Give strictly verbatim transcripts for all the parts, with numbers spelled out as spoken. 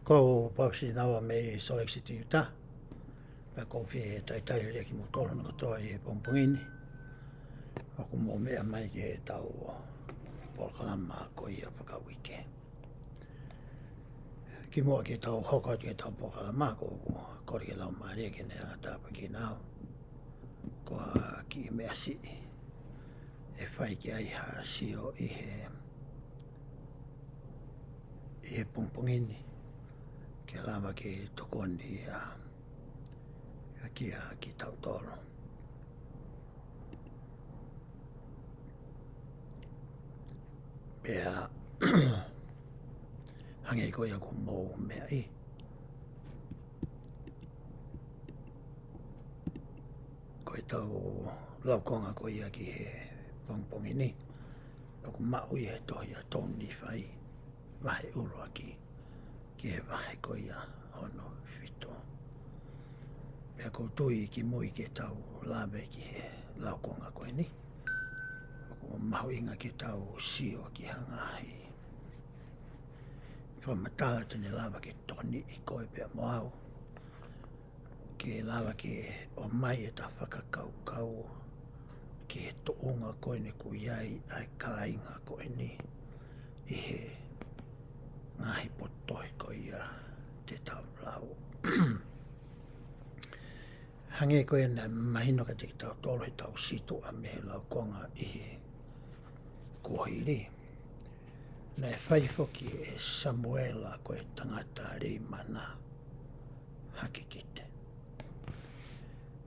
Ko Pausi Naua mei Salt Lake City, Utah. Pea ʻoku ou fie talitali lelei kimoutolu hono kotoa ʻi he pongipongi ni. ʻOku mou meʻa mai ki heʻetau polokalama ko ia fakauike. Kimuʻa ke tau hoko atu ki heʻetau polokalama, ʻoku ou kole ke lau mālie ke ne tāpuekina au. Ko ha kiʻi meʻa siʻi ʻe fai ki ai ha sio ʻi he, ʻi he pongipongi ni, ke lava ke tokoni ia kia kitautolu. Pea hangē ko ia ʻoku mou meaʻi, ko ʻetau laukonga ko ia ki he pongipongi ni, ʻoku maʻu ia he tohi ʻa Tolu Nīfai, vahe ʻuluaki ki he vahe ko ia hono fitu. Pea ʻoku ou tui kimui ke tau lave ki he laukonga ko eni, ʻoku mahuʻinga ke tau sio ki ha ngaahi fakamatala te ne lava ke tokoniʻi koe pea mo au, ke lava ke ʻomai ʻeta fakakaukau ki he tuʻunga ko eni ʻoku ʻi ai ʻa e kāinga ko eni ʻi he ngaahi potu tohi ko ia te tau lau. Hangē ko ia naʻe mahino kiate kitautolu heʻetau situʻa mei he laukonga ʻi he kuohili, naʻe fai foki ʻe Samuela ko e tangata Leimana ha kikite.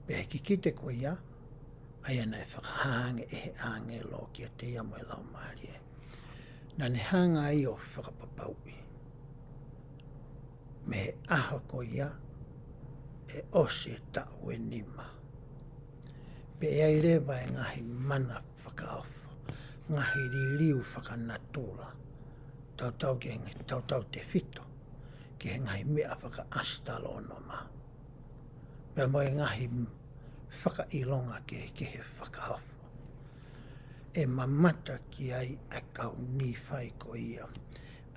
Pea he kikite ko ia, ʻa ia naʻe fakahā ange ʻe he ʻāngelo kiate ia mo e Laumālie, naʻa ne hanga ai ʻo fakapapauʻi mei he ʻaho ko ia ʻe ʻosi e taʻu ʻe nima, pe ʻe ʻi ai leva e ngaahi mana fakaofo, ngaahi liliu fakanatula, tautau ki he, tautautefito ki he ngaahi meʻa fakaʻasitalōnoma, pea mo e ngaahi fakaʻilonga kehekehe fakaofo, ʻe mamata ki ai ʻa e kau Nīfai ko ia,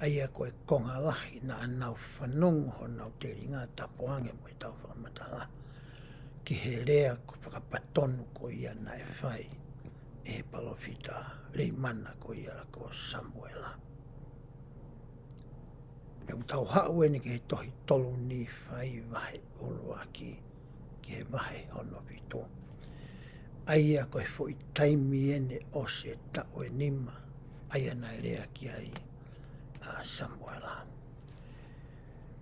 ʻa ia ko e konga lahi naʻa nau fanongo honau telinga, tapu ange mo ʻetau fakamatala, ki he lea ko e fakapatonu ko ia naʻe fai ʻe he palōfita Leimana ko ia ko Samuela. Pea ʻoku tau haʻu eni ki he tohi Tolu Nīfai vahe ʻuluaki ki he vahe hono fitu. ʻA ia ko e foʻi taimi eni ʻosi e taʻu ʻe nima, ʻa ia naʻe lea ki ai ʻa Samuela.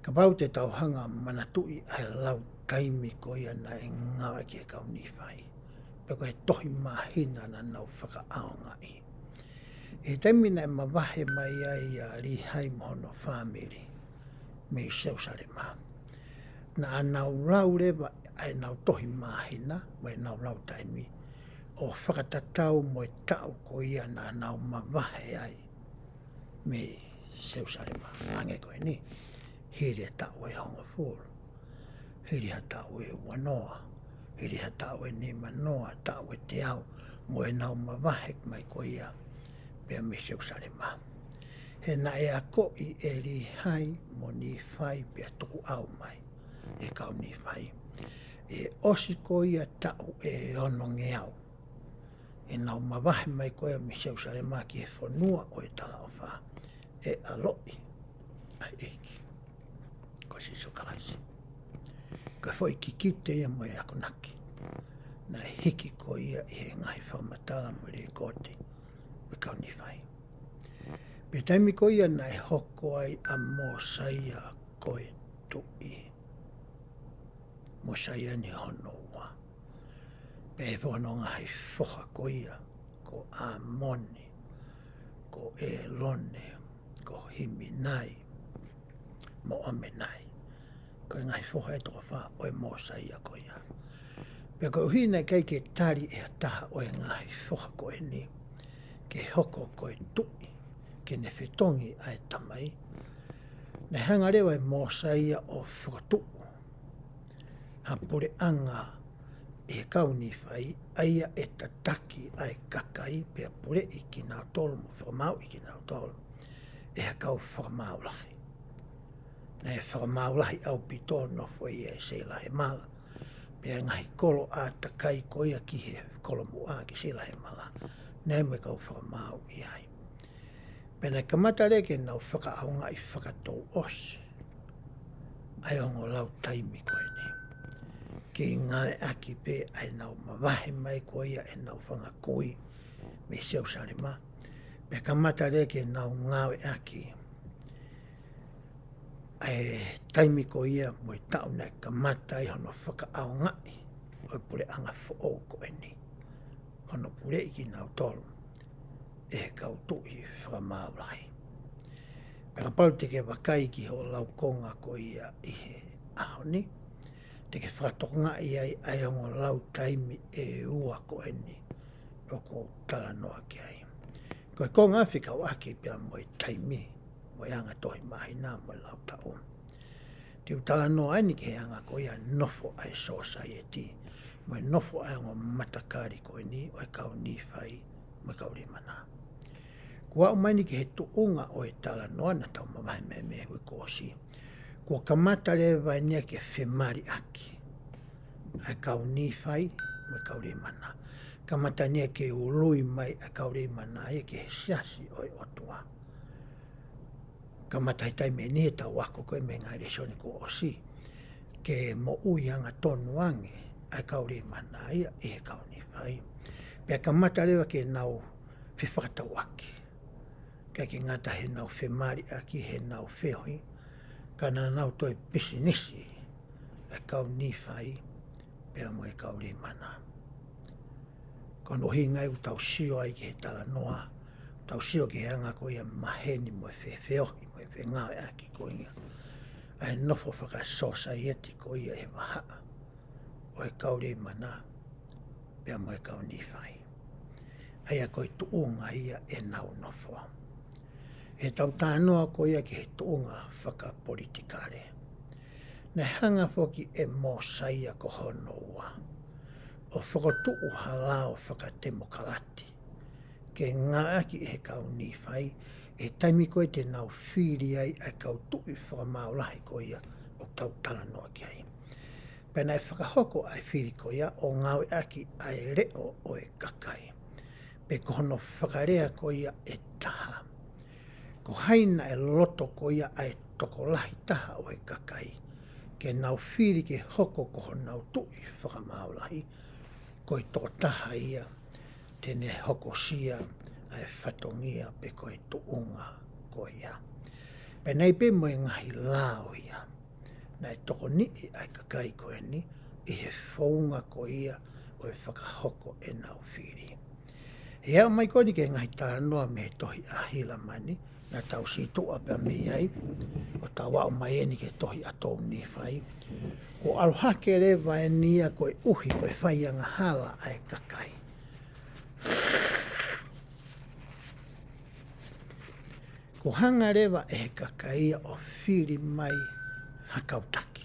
Kapau te tau hanga ʻo manatuʻi ʻa e lau taimi ko ia naʻe ngāueʻaki ʻe he kau Nīfai, pea ko e tohi māhina naʻa nau fakaʻaongaʻi. ʻI he taimi naʻe mavahe mai ai ʻa Līhai mo hono fāmili mei Selūsalema, naʻa nau lau leva ʻa ʻenau tohi māhina mo ʻenau lau taimi ʻo fakatatau mo e taʻu ko ia naʻa nau mavahe ai mei Selūsalema. Hangē ko eni, hili e taʻu ʻe hongofulu, hili ha taʻu ʻe uanoa, hili ha taʻu ʻe nimanoa, taʻu ʻe teau, mo ʻenau mavahe mai ko ia pea mei Selūsalema. He naʻe akoʻi ʻe Līhai mo Nīfai pea tukuʻau mai ʻe he kau Nīfai, ʻi he ʻosi ko ia taʻu ʻe onongeau, ʻenau mavahe mai ko ia mei Selūsalema ki he fonua ʻo e talaʻofa, ʻe ʻaloʻi ʻa e ʻEiki ko Sīsū Kalaisi. Ko e foʻi kikite ia mo e akonaki naʻe hiki ko ia ʻi he ngaahi fakamatala mo e lēkooti ʻo e kau Nīfai. Pea taimi ko ia naʻe hoko ai ʻa Mōsaia ko e tuʻi, Mōsaia eni hono ua. Pea ʻi he foʻi ngaahi foha ko ia, ko ʻĀmoni, ko ʻĒlone, ko Himinai, mo ʻOmenai. Ko e ngaahi foha ʻe toko fā ʻo e Mōsaia ko ia. Pea koeʻuhi naʻe ʻikai ke tali ʻe ha taha ʻo e ngaahi foha ko eni ke hoko ko e tuʻi, ke ne fetongi ʻa e tamai, naʻe hanga leva ʻe Mōsaia ʻo fokotuʻu ha puleʻanga ʻi he kau Nīfai, ʻa ia ʻe tataki ʻa e kakai pea puleʻi kinautolu mo fakamāuʻi kinautolu ʻe ha kau fakamaau lahi. Naʻe fakamaau lahi ʻaupito nofo ia ʻi Seilahemala. Pea ngaahi kolo ʻātakai ko ia ki he kolomuʻa ki Seilahemala, naʻe ʻi ai mo e kau fakamaau ʻi ai. Pea naʻe kamata leva ke nau fakaʻaongaʻi fakatouʻosi ʻa e ongo lau taimi ko eni, ke ngāueʻaki pē ʻa ʻenau mavahe mai ko ia ʻenau fanga kui mei Selusalema. Pea kamata leva ke nau ngāueʻaki ʻa e taimi ko ia mo e taʻu naʻe kamata ai hono fakaʻaongaʻi ʻo e puleʻanga foʻou ko eni, hono puleʻi kinautolu ʻe he kau tuʻi fakamaau lahi. Pea kapau te ke vakai ki hoʻo laukonga ko ia ʻi he ʻaho ni, te ke fakatokangaʻi ai ʻa e ongo lau taimi ʻe ua ko eni ʻoku ou talanoa ki ai. Ko e konga fekauʻaki pea mo e taimi, mo e anga tohi māhina, mo e lau taʻu. Te u talanoa eni ki he anga ko ia nofo ʻa e sōsaieti, mo e nofo ʻa e ongo matakali ko eni ʻo e kau Nīfai mo e kau Leimana. Kuo aʻu mai eni ki he tuʻunga ʻo e talanoa naʻa tau mavahe mei ai mei he uike kuo ʻosi. Kuo kamata leva eni ia ke femaliʻaki ʻa e kau Nīfai mo e kau Leimana. Kamata eni ia ke ului mai ʻa e kau Leimana ia ki he siasi ʻo e ʻOtua. Kamata he taimi eni ʻetau ako ko ē mei he ngaahi lēsoni kuo ʻosi, ke moʻui angatonu ange ʻa e kau Leimana ia ʻi he kau Nīfai. Pea kamata leva ke nau fefakatauʻaki. ʻIkai ke ngata heʻenau femaliʻaki, heʻenau feohi, ka naʻa nau toe pisinisi ʻa e kau Nīfai pea mo e kau Leimana. Ko hono ʻuhinga ia ʻoku tau sio ai ki he talanoa, tau sio ki he anga ko ia maheni mo e fefeohi mo e fengāueʻaki ko ia ʻa e nofo fakasōsaieti ko ia he vahaʻa ʻo e kau Leimana pea mo e kau Nīfai. ʻA ia ko e tuʻunga ia ʻenau nofo. He tau talanoa ko ia ki he tuʻunga fakapolitikale. Naʻe hanga foki ʻe Mōsaia ko hono ua ʻo fokotuʻu ha lao fakatemokalati ke ngāueʻaki ʻe he kau Nīfai, ʻi he taimi ko ē te nau fili ai ʻa e kau tuʻi fakamaau lahi ko ia ʻoku tau talanoa ki ai. Pea naʻe fakahoko ʻa e fili ko ia ʻo ngāueʻaki ʻa e leʻo ʻo e kakai, pe ko hono fakalea ko ia ʻe taha. Ko hai naʻe loto ko ia ʻa e tokolahi taha ʻo e kakai ke nau fili ke hoko ko honau tuʻi fakamaau lahi, ko e tokotaha ia te ne hokosia ʻa e fatongia pe ko e tuʻunga ko ia. Pea naʻe ʻi ai pē mo e ngaahi lao ia naʻe tokoniʻi ʻa e kakai ko eni ʻi he founga ko ia ʻo e fakahoko ʻenau fili. He aʻu mai ko eni ki he ngaahi talanoa mei he tohi ʻa Hilamani, naʻa tau situʻa pea mei ai, ʻo tau aʻu mai eni ki he tohi ʻa Tō Nīfai. Kuo ʻalu hake leva eni ia koeʻuhi ko e fai angahala ʻa e kakai. Kuo hanga leva ʻe he kakai ia ʻo fili mai ha kau taki.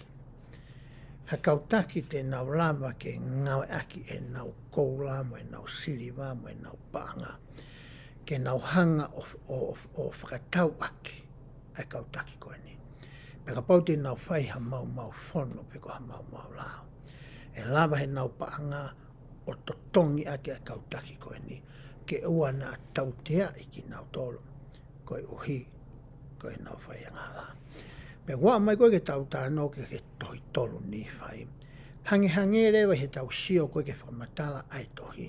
Ha kau taki te nau lava ke ngāueʻaki ʻenau koula mo ʻenau siliva mo ʻenau paʻanga ke nau hanga ʻo, ʻo, ʻo, ʻo fakatauʻaki ʻa e kau taki ko eni. Pea kapau te nau fai ha maumau fono pe ko ha maumau lao, ʻe lava heʻenau paʻanga ʻo totongi ʻaki ʻa e kau taki ko eni ke ʻoua naʻa tauteaʻi kinautolu koeʻuhi ko ʻenau fai angahala. Pea ʻoku aʻu mai ko ē ke tau talanoa ki he tohi Tolu Nīfai. Hangehangē leva he tau sio ko ē ki he fakamatala ʻa e tohi,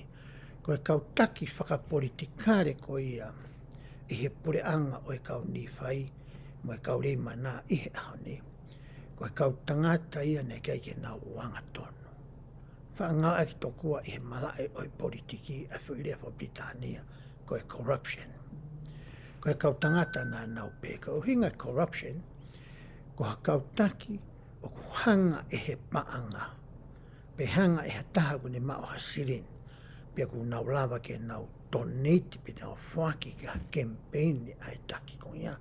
ko e kau taki fakapolitikale ko ia ʻi he puleʻanga ʻo e kau Nīfai mo e kau Leimana ʻi he ʻaho ni, ko e kau tangata ia naʻe ʻikai ke nau angatonu. Faʻa ngāueʻaki tokua ʻi he malaʻe ʻo e politiki ʻa e foʻi lea faka-Pilitānia ko e corruption. Ko e kau tangata naʻa nau pē, ko e ʻuhinga e corruption, ko ha kau taki ʻoku hanga ʻe he paʻanga, pe hanga ʻe ha taha ʻoku ne maʻu ha silini, pea ʻoku nau lava ke nau donate pe nau foaki ki ha kemipeini ʻa e taki ko ia.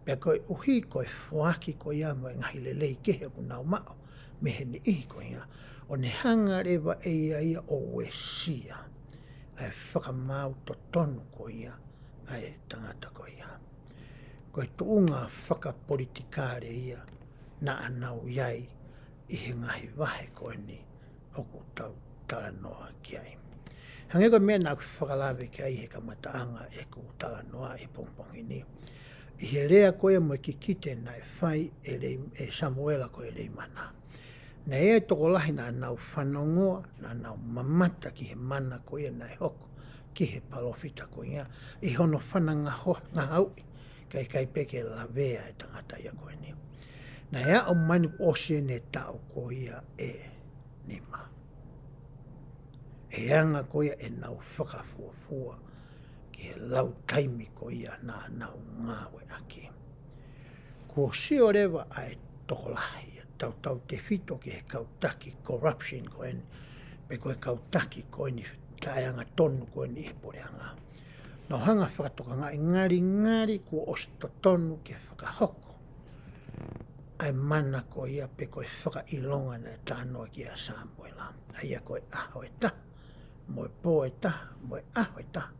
Pea koeʻuhi ko e foaki ko ia mo e ngaahi lelei kehe ʻoku nau maʻu mei he niʻihi ko ia, ʻo ne hanga leva ʻe ia ia ʻo uesia ʻa e fakamaau totonu ko ia ʻa e tangata ko ia. Ko e tuʻunga fakapolitikale ia naʻa nau ʻi ai ʻi he ngaahi vahe ko eni ʻoku tau talanoa ki ai. Hangē ko e meʻa naʻa ku fakalave ki ai he kamataʻanga ʻeku talanoa ʻi he pongipongi ni, ʻi he lea ko ia mo e kikite naʻe fai ʻe Lei-, ʻe Samuela ko e Leimana. Naʻe ʻi ai e tokolahi naʻa nau fanongoa, naʻa nau mamata ki he mana ko ia naʻe hoko ki he palōfita ko ia, ʻi hono fanangaho-, ngahauʻi, kae ʻikai pē ke lavea e tangata ia ko eni. Naʻe aʻu mai ni kuo ʻosi ʻene taʻu ko ia ʻe nima. ʻE anga ko ia ʻenau fakafuofua ki he lau taimi ko ia naʻa nau ngāueʻaki. Kuo sio leva ʻa e tokolahi ia, tautautefito ki he kau taki corruption ko eni, pe ko e kau taki ko eni taʻeangatonu ko eni ʻi he puleʻanga. Nau hanga fakatokangaʻi ngalingali kuo ʻosi totonu ke fakahoko ʻa e mana ko ia pe ko e fakaʻilonga naʻe talanoa ki ai ʻa Samuela. ʻA ia ko e ʻaho ʻe taha, mo e pō ʻe taha, mo e ʻaho ʻe taha.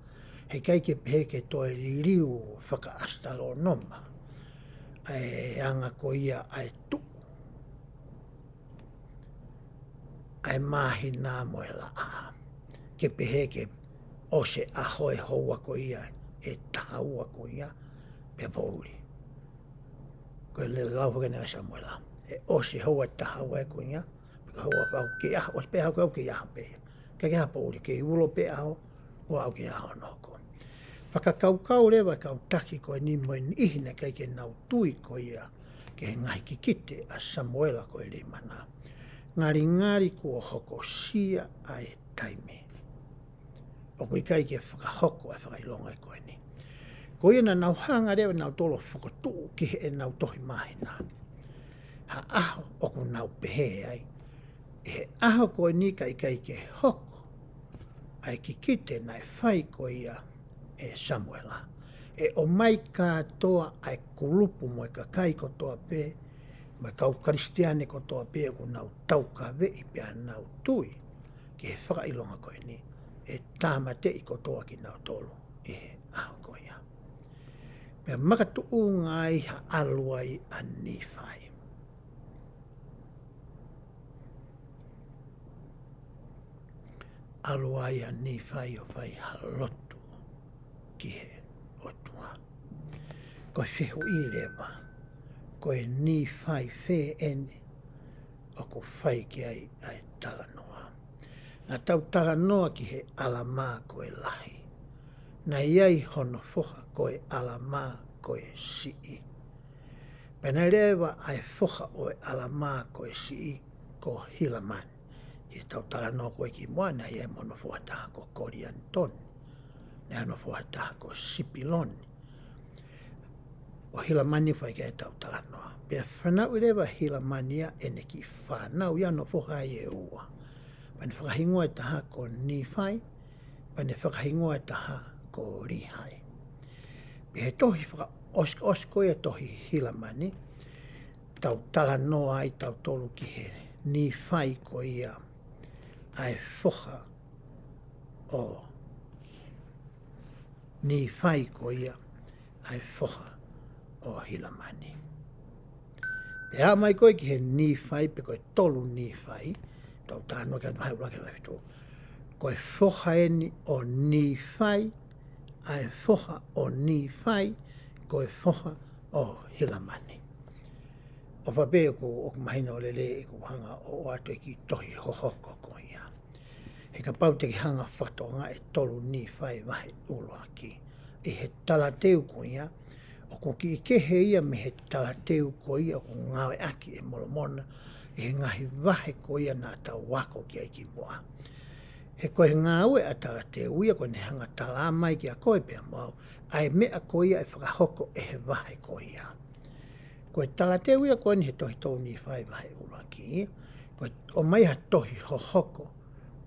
Heʻikai ke pehē ke toe liliu fakaʻasitalōnoma ʻa e anga ko ia ʻa e tuʻu ʻa e māhina mo e laʻā. Ke pehē ke ʻosi e ʻaho ʻe houa ko ia, ʻe taha ua ko ia, pea poʻuli. Ko e lea lau hake ʻa Samuela. ʻE ʻosi e houa ʻe taha ua ko ia, pea houa fau ke ʻaho, ʻosi pē ʻaho ko ia ke ʻaho pē ia. Ke ke ʻaho poʻuli, ke ulo pē ʻaho, ua au ke ʻaho noko. Fakakaukau leva e kau taki ko eni mo e niʻihi naʻe ʻikai ke nau tui ko ia ki he ngaahi kikite ʻa Samuela ko e Leimana. Ngalingali kuo hokosia ʻa e taimi. ʻOku ʻikai ke fakahoko e fakaʻilonga ko eni. Ko ia naʻa nau hanga leva nautolu ʻo fokotuʻu ki heʻenau tohi māhina ha ʻaho ʻoku nau pehē ai, ʻi he ʻaho ko eni ka ʻikai ke hoko ʻa e kikite naʻe fai ko ia ʻe Samuela, ʻe ʻomai kātoa ʻa e kulupu mo e kakai kotoa pē, mo e kau Kalisitiane kotoa pē ʻoku nau taukaveʻi pea nau tui ki he fakaʻilonga ko eni, ʻe tāmateʻi kotoa kinautolu ʻi he ʻaho ko ia. Pea makatuʻunga ai ha ʻalu ai ʻa Nīfai. ʻAlu ai ʻa Nīfai ʻo fai ha lotu ki he ʻOtua. Ko e fehuʻi leva, ko e Nīfai fē eni ʻoku fai ki ai ʻa e talanoa? Naʻa tau talanoa ki he ʻAlamā ko e lahi. Naʻe ʻi ai hono foha ko e ʻAlamā ko e siʻi. Pea naʻe lea leva ʻa e foha ʻo e ʻAlamā ko e siʻi ko Hilamani. ʻI heʻetau talanoa ko ē kimuʻa naʻe ʻi ai mo hono foha ʻe taha ko Kolianitoni. Naʻe ʻi ai hono foha ʻe taha ko Sipiloni. ʻO Hilamani fai ki ai ʻetau talanoa. Pea fanauʻi leva ʻe Hilamani ia ʻene kiʻi fānau ia hono foha ia ʻe ua. Pea ne fakahingoa e taha ko Nīfai, pea ne fakahingoa e taha ko Līhai. Pea he tohi fakaʻosiʻosi ko ia tohi Hilamani, tau talanoa ai tautolu ki he Nīfai ko ia ʻa e foha ʻo Nīfai ko ia ʻa e foha ʻo Hilamani. Pea aʻu mai ko ē ki he Nīfai pe ko e tolu Nīfai, tau talanoa ki ai he vahe ʻuluaki ki he vahe fitu. Ko e foha eni ʻo Nīfai, ʻa e foha ʻo Nīfai, ko e foha ʻo Hilamani. ʻOfa pē ʻoku, ʻoku mahino lelei ʻeku hanga ʻo ʻoatu e kiʻi tohi hohoko ko ia. He kapau te ke hanga fakatokangaʻi e tolu Nīfai vahe ʻuluaki, ʻi he talateu ko ia, ʻoku kiʻi kehe ia mei he talateu ko ia ʻoku ngāueʻaki ʻe Molomona ʻi he ngaahi vahe ko ia naʻa tau ako ki ai kimuʻa. He ko e ngāue ʻa e talateu ia ko ʻene hanga tala mai kiate koe pea mo au ʻa e meʻa ko ia ʻe fakahoko ʻe he vahe ko ia. Ko e talateu ia ko eni he tohi tolu Nīfai vahe ʻuluaki, ko e ʻomai ha tohi hohoko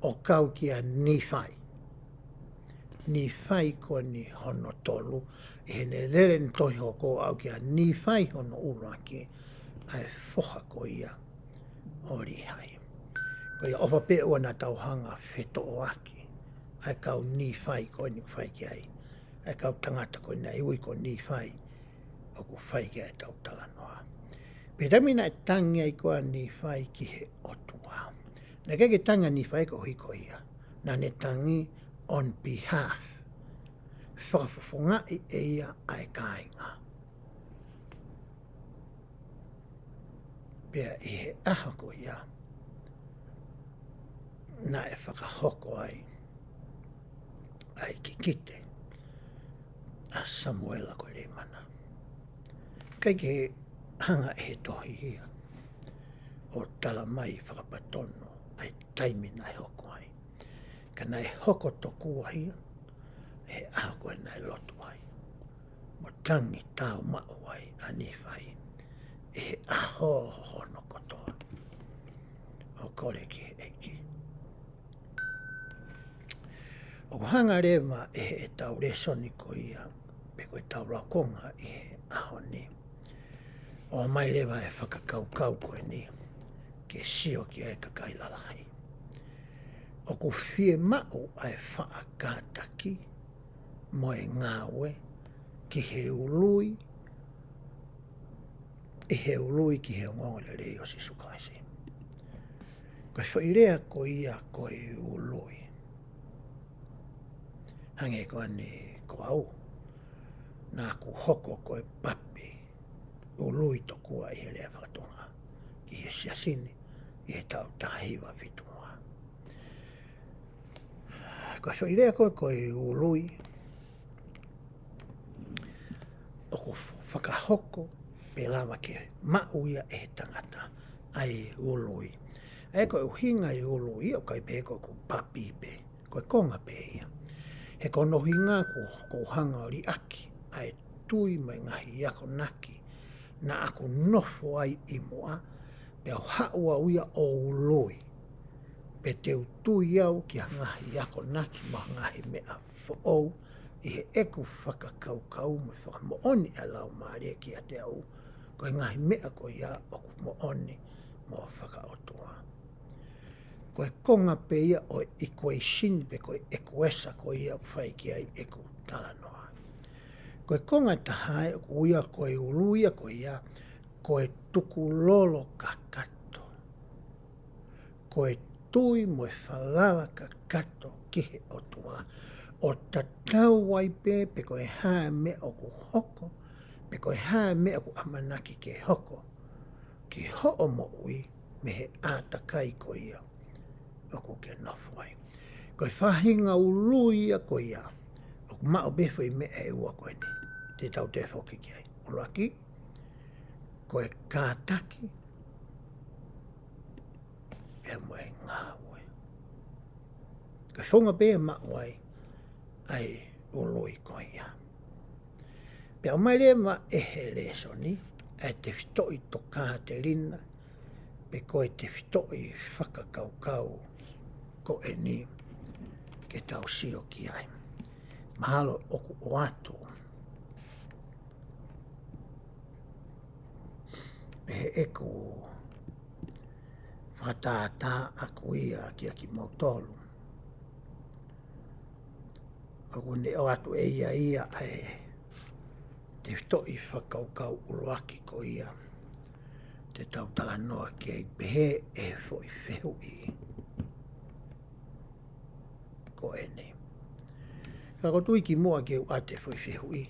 ʻo kau kia Nīfai. Nīfai ko eni hono tolu, ʻi heʻene lele ʻene tohi hohoko ʻo aʻu kia Nīfai hono ʻuluaki, ʻa e foha ko ia ʻo Līhai. Ko ia ʻofa pē ʻoua naʻa tau hanga fetoʻoaki ʻa e kau Nīfai ko eni ʻoku fai ki ai, ʻa e kau tangata ko eni naʻe ui ko Nīfai ʻoku fai ki ai ʻetau talanoa. Pea taimi naʻe tangi ai ko ā Nīfai ki he ʻOtua. Naʻe ʻikai ke tangi ʻa Nīfai koeʻuhi ko ia. Naʻa ne tangi on behalf. Fakafofongaʻi ʻe ia ʻa e kāinga. Pea ʻi he ʻaho ko ia, naʻe fakahoko ai ʻa e kikite ʻa Samuela ko e Leimana. ʻIkai ke hanga ʻe he tohi ia ʻo tala mai fakapatonu ʻa e taimi naʻe hoko ai. Ka naʻe hoko tokua ia he ʻaho ko ē naʻe lotu ai mo tangi tāumaʻu ai ʻa Nīfai ʻi he ʻaho hono kotoa ʻo kole ki he ʻEiki. ʻOku hanga leva ʻe heʻetau lēsoni ko ia, pe ko ʻetau laukonga ʻi he ʻaho ni, ʻo ʻomai leva e fakakaukau ko eni ke sio ki ai e kakai lalahi. ʻOku fiemaʻu ʻa e faʻa kātaki mo e ngāue ki he ului, ʻi he ului ki he ongoongolelei ʻo Sīsū Kalaisi. Ko e foʻi lea ko ia ko e ului. Hangē ko eni ko au, naʻa ku hoko ko e papi ului tokua ʻi he lea faka-Tonga ki he siasi ni ʻi he taʻu taha hiva fitu ua. Ko e foʻi lea ko ē ko e ului, ʻoku fakahoko pe lava ke maʻu ia ʻe he tangata ʻa e ului. ʻA ia ko e ʻuhinga e ului, ʻoku ʻikai pē ko ʻeku papi pē, ko e konga pē ia. He ko hono ʻuhinga ʻoku ou hanga ʻo liʻaki ʻa e tui mo e ngaahi akonaki naʻa ku nofo ai ʻi muʻa, pea u haʻu au ia ʻo ului. Pe te u tui au ki ha ngaahi akonaki mo ha ngaahi meʻa foʻou ʻi heʻeku fakakaukau mo e fakamoʻoni ʻa e Laumālie kiate au, ko e ngaahi meʻa ko ia ʻoku moʻoni mo fakaʻotua. Ko e konga pē ia ʻo e equation pe ko e ʻekuesa ko ia ʻoku fai ki ai ʻeku talanoa. Ko e konga ʻe taha ē ʻoku ui ia ko e ului ia ko ia, ko e tukulolo kakato. Ko e tui mo e falala kakato ki he ʻOtua. ʻO tatau ai pē, pe ko e hā e meʻa ʻoku hoko, pe ko e hā e meʻa ʻoku ʻamanaki ke hoko ki hoʻo moʻui mei he ʻātakai ko ia ʻoku ke nofo ai. Ko e faʻahinga ului ia ko ia, ʻoku maʻu pē foʻi meʻa ʻe ua ko eni te tau toe foki ki ai. ʻUluaki, ko e kātaki, pea mo e ngāue. Ko e founga pē ʻe maʻu ai ʻa e ului ko ia. Pea ʻomai leva ʻe he lēsoni ʻa e tefitoʻi tokāteline, pe ko e tefitoʻi fakakaukau ko eni ke tau sio ki ai. Mahalo ʻoku ʻoatu ʻe heʻeku fakatātā ʻaku ia kiate kimoutolu. ʻOku ne ʻoatu ʻe ia ia ʻa e tefitoʻi fakakaukau ʻuluaki ko ia te tau talanoa ki ai, pehē ʻe he foʻi fehuʻi ko eni. Ka ʻoku ou tui kimuʻa ke u ʻoatu e foʻi fehuʻi,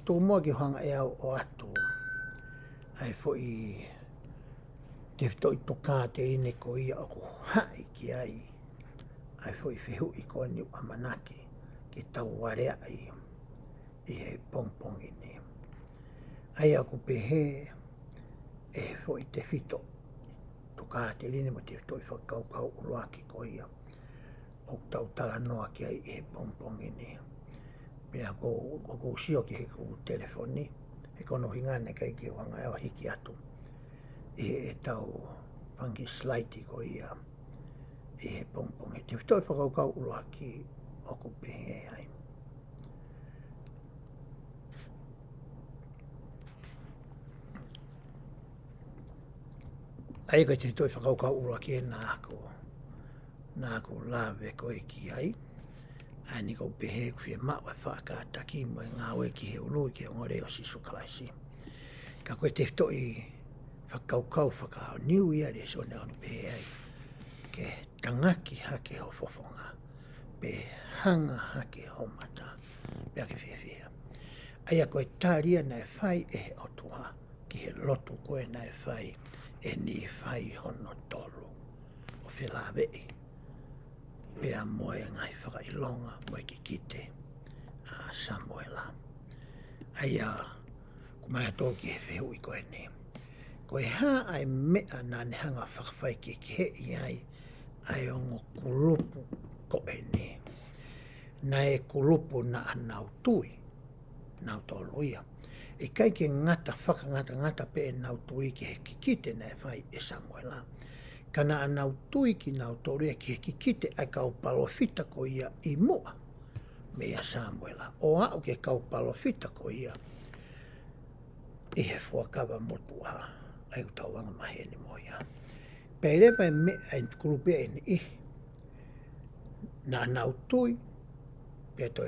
tuku muʻa ke u hanga ʻe au ʻo ʻoatu ʻa e foʻi tefitoʻi tokāteline ko ia ʻoku haʻi ki ai ʻa e foʻi fehuʻi ko eni ʻoku ʻamanaki ke tau aleaʻi ʻi he pongipongi ni. ʻA ia ʻoku pehē ʻe he foʻi tefitoʻi tokāteline mo e tefitoʻi fakakaukau ʻuluaki ko ia ʻoku tau talanoa ki ai ʻi he pongipongi ni. Pea ʻoku ou, ʻoku ou sio ki heʻeku telefoni, he ko hono ʻuhinga naʻe ʻikai ke u hanga ʻo hiki atu ʻi heʻetau fanga kiʻi slide ko ia ʻi he pongipongi. Tefitoʻi fakakaukau ʻuluaki ʻoku pehē ai. ʻA ia ko e tefitoʻi fakakaukau ʻuluaki ē naʻa ku, naʻa ku lave ko ē ki ai. ʻA eni ʻoku pehē ʻoku fiemaʻu ʻa e faʻa kātaki mo e ngāue ki he ului ki he ongoongolelei ʻo Sīsū Kalaisi. Ka ko e tefitoʻi Fakakaukau fakaʻaho, niu ia lēsoni ʻoku ne pehē ai, ke tangaki hake ho fofonga, pe hanga hake ho mata, pea ke fiefia. ʻA ia ko e tali ia naʻe fai ʻe he ʻOtua ki he lotu ko ē naʻe fai ʻe Nīfai hono tolu, ʻo felāveʻi pea mo e ngaahi fakaʻilonga mo e kikite ʻa Samuela. ʻA ia, ʻoku mau ō atu ki he fehuʻi ko eni. Ko e hā ʻa e meʻa naʻa ne hanga fakafaikehekeheʻi ai ʻa e ongo kulupu ko eni? Naʻe kulupu naʻa nau tui, nautolu ia. ʻIkai ke ngata, fakangatangata pē ʻenau tui ki he kikite naʻe fai ʻe Samuela, ka naʻa nau tui kinautolu ia ki he kikite ʻa e kau palōfita ko ia ʻi muʻa meia Samuela, ʻo aʻu ki he kau palōfita ko ia ʻi he Fuakava Motuʻa, ʻa ia ʻoku tau anga maheni mo ia. Pea ʻi ai leva e meʻa ʻa e kulupu ʻe niʻihi naʻa nau tui, pea toe